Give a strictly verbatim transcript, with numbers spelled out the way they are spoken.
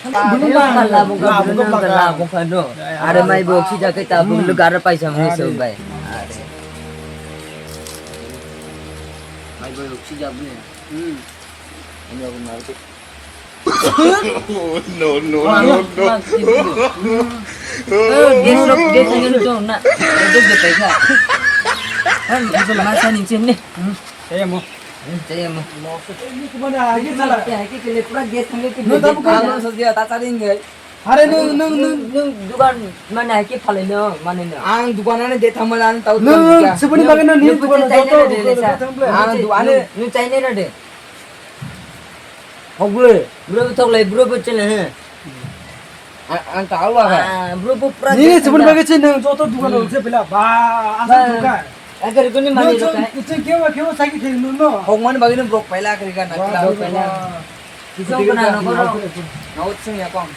Belum lah, lah, buka, belum lah, buka, no. Are mai bo khija ke ta bung lu gara paisa mani so bai. Mai bo khija bung. Hmm. Ini aku mau cek. No, no, no, no. Gas lok, gas ini tu na. Gas de paisa. Kan masa ni sini. Saya mau. Saya mau. Ini cuma dah, ini salah. Pura gas ni. No, tapi kalau saja tak cari ngai. Are nwng, nwng, nwng, nwng dukan mane hai khe phalai no, mane no. Ang dukan ano de thangma ang tau. Nwng, nwng, siboni bagwi no, nwng dukan joto dukan thang ble. Ang dukan ano nwng chainai na de. Hogwe. Bro bo thoklai, bro bo chele he. Ang ta awa ha. Bro bo pura. Ni siboni bagwi se nwng joto dukan se pila ba asa dukan. Agar kuni mane no. Kewa kewa sagi theng no. Hogman bagwi no brok paila kri kan. Brok paila. Kisong kena no koro. Naut sing ya kong.